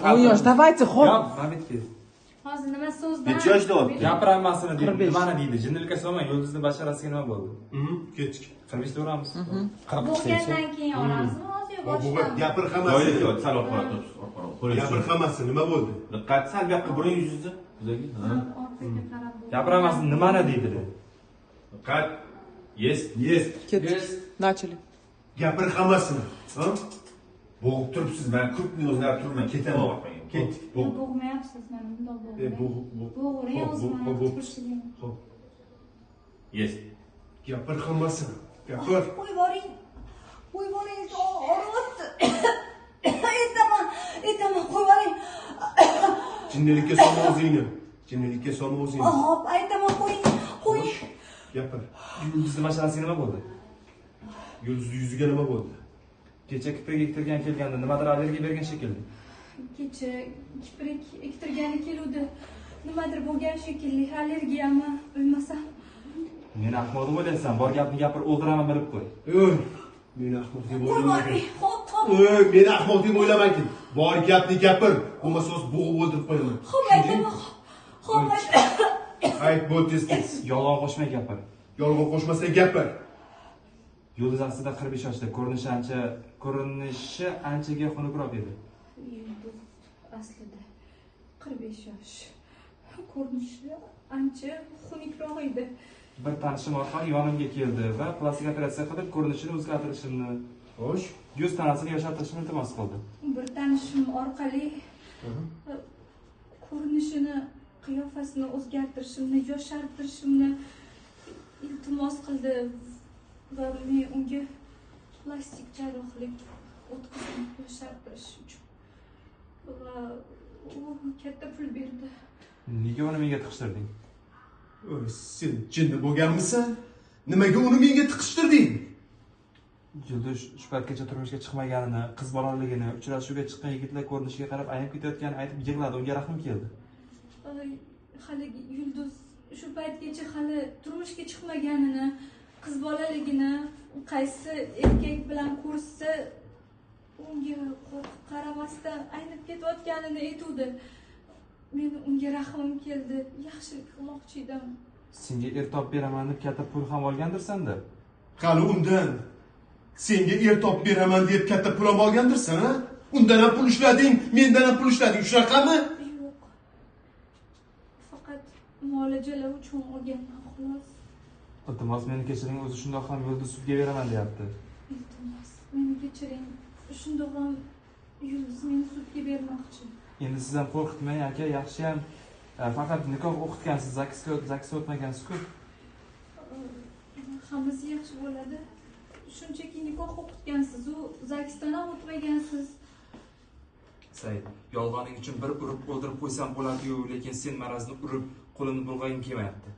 10 yosh, давайте, xo'p. Yo'q, Mamitga. Hozir nima so'zdan? Necha yoshda deyapti? Gapirolmasini deydi. 45. Nimani deydi? Jinnilika solma, Yulduzni basharasiga nima bo'ldi? Ketdik. 45 ta uramiz. Bo'g'gandan keyin olamizmi hozir yo boshdan? Gapir Joyida hammasini. yo'q, sal orqaroq turibsiz, orqaroq. Qo'lingiz Gapir hammasini, nima bo'ldi? Diqqat, sal bu yoqqa buring yuzingizni. Yuzaga. Ha. Orqaga qarab bo'g'gan. Gapirolmasini nimani deydi? Diqqat. Есть. Есть. Ketdik. Начали. Gapir hammasini. Ha? Bo'g'ib turibsiz, men ko'pni o'zgarib turman, ketaman orqaga. Ketdik. Yo'q, bo'g'mayapsiz, mana bundoq bo'g'ing. Bo'g'ib. Bo'g'ing Xo'p, o'zi mana xo'p, tupurishga. Xo'p. Есть. Gapir hammasini. Gapir. Qo'yib yuboring, qo'yib yuboring, og'riyapti. Aytaman, aytaman, qo'yib yuboring. Jinnilikka solma o'zingni. Jinnilikka solma o'zingni. Hop, aytaman, qo'ying, qo'ying. Gapir. Yulduzni basharasiga nima bo'ldi? Yulduzni yuziga nima bo'ldi? Kecha kiprik ektirgan kelganda nimadir allergiya bergan shekilli. Kecha kiprik ektirgani keluvdi. Nimadir bo'lgan shekilli, allergiyami, bilmasam. Meni ahmoq deb o'ylaysan, bor gapni gapir, o'ldiraman, bilib qo'y. Ey, meni ahmoq deb Qo'yib o'ylamagin. yuboring, hop, hop. Ey, meni ahmoq deb o'ylamagin. Bor gapni gapir. Bo'lmasa hozir bo'g'ib o'ldirib qo'yaman. Hop, aytaman, hop, aytaman. Ayt, bo'l, tez tez. Yolg'on qo'shmay gapir. Yolg'on qo'shmasdan gapir. Yulduz aslida 45 yoshda, ko'rinishi anchaga xunukroq edi. Yulduz aslida 45 yosh. Ko'rinishi ancha xunukroq edi. Bir tanishim orqali yonimga keldi va plastik operatsiya qilib ko'rinishini o'zgartirishimni, Xo'sh. yuz tanasini yoshartirishimni iltimos qildi. Bir tanishim orqali ko'rinishini, qiyofasini o'zgartirishimni, yoshartirishimni iltimos qildi va men unga plastik jarrohlik o'tkazdim yoshartirish uchun va u katta pul berdi. Nega uni menga tiqishtirding? Oy, sen jinni bo'lganmisan? Nimaga uni menga tiqishtirding? Yulduz shu paytgacha turmushga chiqmaganini, qiz bolaligini, uchrashuvga chiqqan yigitlar ko'rinishiga qarab aynib ketayotganini aytib yig'ladi, unga rahmim keldi. Ay, haligi Yulduz shu paytgacha hali turmushga chiqmaganini, qiz bolaligini, qaysi erkak bilan ko'rishsa unga qo'rqib qaramasdan aynib ketayotganini aytuvdi. Meni unga rahmim keldi, yaxshilik qilmoqchi edim. Senga er topib beraman deb katta pul ham olgandirsan-da. Hali undan senga er topib beraman deb katta pul ham olgandirsan, ha? Undan ham pul ishlading, mendan ham pul ishlading, shunaqami? Yo'q, faqat muolajalar uchun olganman, xolos. Iltimos, meni kechiring, o'zi shundoq ham Yulduz sudga beraman deyapti. Iltimos, meni kechiring, shundoq ham Yulduz meni sudga bermoqchi. Endi siz ham qo'rqitmang, aka, yaxshiyam faqat nikoh o'qitgansiz, zagsga o'tmagansiz-ku. Hammasi yaxshi bo'ladi, shunchaki nikoh o'qitgansiz, u zagsdan ham o'tmagansiz. Said, yolg'oning uchun bir urib o'ldirib qo'ysam bo'ladi-yu, lekin sen marazni urib, qo'limni bulg'agim kelmayapti.